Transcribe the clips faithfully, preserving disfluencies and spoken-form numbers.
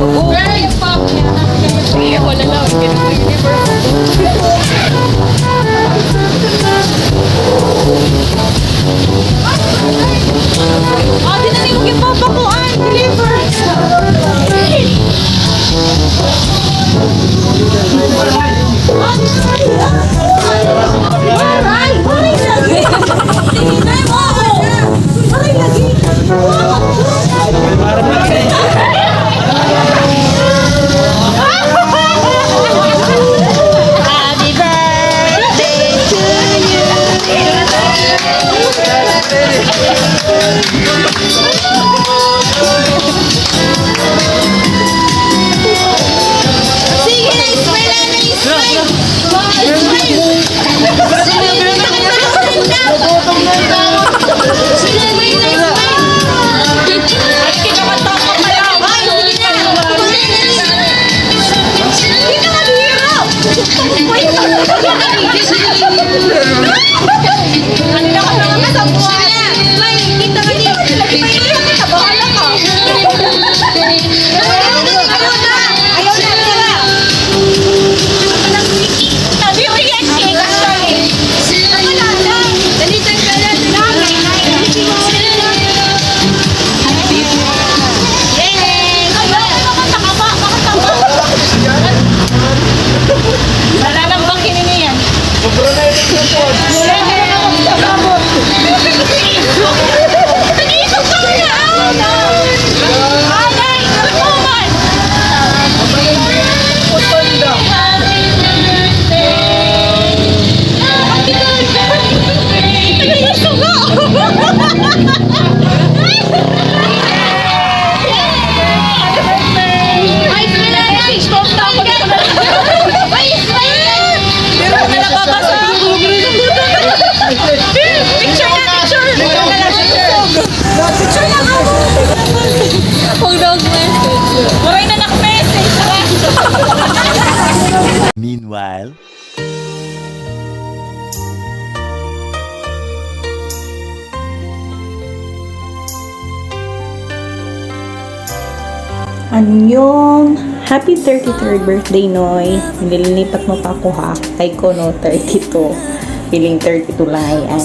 Wala na, ang ganda ng universe. Ah, di na nimo gipapakuan, deliver. Aray! Aray lagi! Aray lagi! Happy birthday to you. Sige na, smile na, smile. Ayaw na, ayaw na. Nadiri yan, cake, actually. Dali, dali, dali, dali. Yay! Wala nang bangkinin niya. Sobra na ito sa pod. Wala na ito sa pod. Nag-iisog ka na, ah! Anay, ito man. Picture na, picture! Picture na ako! Ang dog message. Waray na nak-message. Meanwhile. Annyeong! Happy thirty-third birthday, Noy! Nililipat mo pa ako, ha? Kay kuno thirty-two. Feeling thirty-two la ngay-an.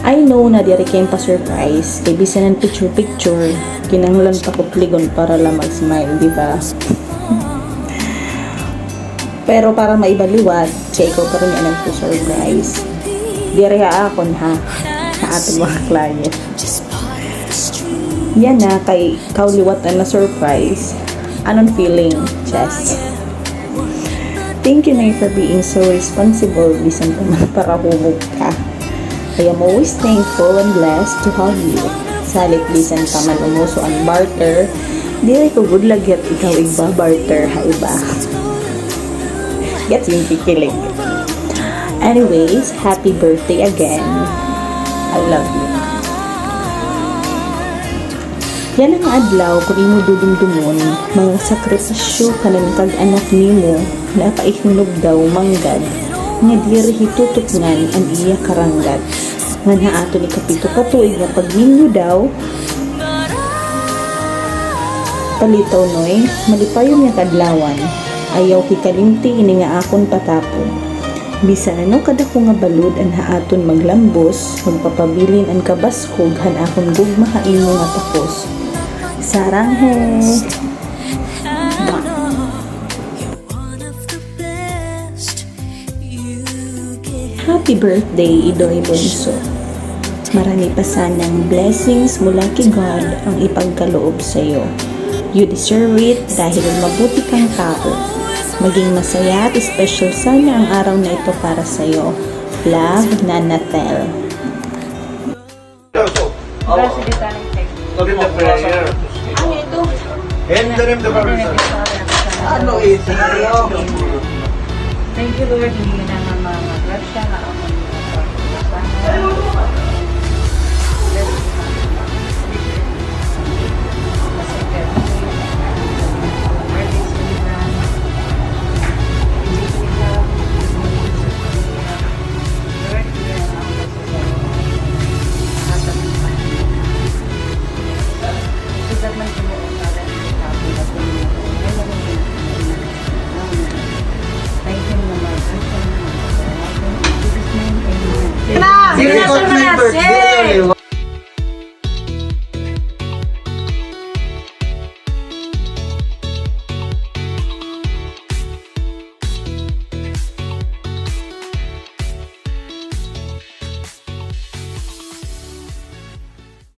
I know na diri ka pa-surprise, kay bisan an picture-picture, kinahanglan pa kuplikon para la mag-smile, di ba? Pero para maiba liwat, kay ikaw pa rin an nagsu-surprise. Diri ha akon, ha? Ha aton mga client. Yana, kay ikaw liwat an na-surprise. Anon feeling, Jess? Thank you, Nay, for being so responsible, bisan pa man parahubog ka. I am always thankful and blessed to have you. Salit bisan pa man umuso an barter, diri ko gud lagi ikaw igba-barter ha iba. Gets yung kikilig. Anyways, happy birthday again. I love you. Yana nga adlaw, kon imo dudumdumon, mga sakripisyo kan kag-anak nimo, napaihinog daw manggad, nga diri hitutupngan an iya karanggat. Ngan ha aton ikapito ka tuig nga pagminyo daw, palitaw, Noy, malipayon nga kaadlawan. Ayaw hikalimti ini nga akon patapon. Bisan ano kadako nga balod an ha aton maglambos, magpapabilin an kabaskog han akon gugma ha imo nga takos. Sarang he! Happy birthday, Idoy Bunso. Marami pa sanang blessings mula kay God ang ipagkaloob sa'yo. You deserve it dahil mabuti kang tao. Maging masaya at special sana ang araw na ito para sa'yo. Love, Nana Tel. Hindi na prayer. Ano ito? In the name of the Father, Son. Ano ito? Thank you, Lord. Hindi na nga mga grasya nga ako.